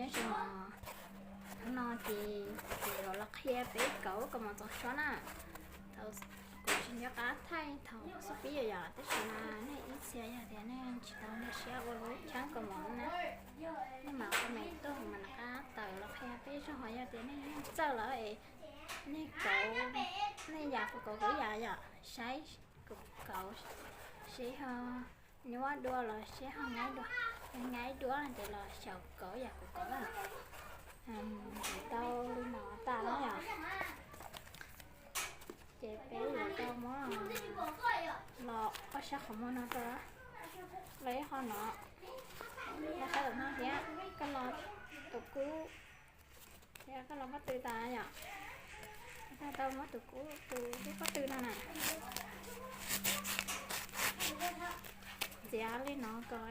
Nyob zoo, hnub no ces kuv yuav los qhia peb kauv kom mos txog so na. Thaum kuv tsis nco qab thaij thaum xub pib yom yom, tab sis mas nej ib txhia yog tias nej tsis tau nkag siab ua lub channel kom mos na, nej mam comment tuaj kuv mam rov qab tawm los qhia peb zog. Yog tias nej yeej txawj lawm es nej kauv, nej yam kuv kauv kuv yam yom, saib kuv kauv seb ho nyuaj dua los seb ho nqaim dua. Nqaim dua ces los xyaum kauv yam kuv kauv na. Tau li no tas na yom. Ces peb yuav tau muab los ob sab qhov muag no rau, los ib qho no, los sab tom no thiab, koj los tus kub thiab koj los pob tw tas yom. Tau muab tus kub, tus kub pob tw no na, ntxiav li no kom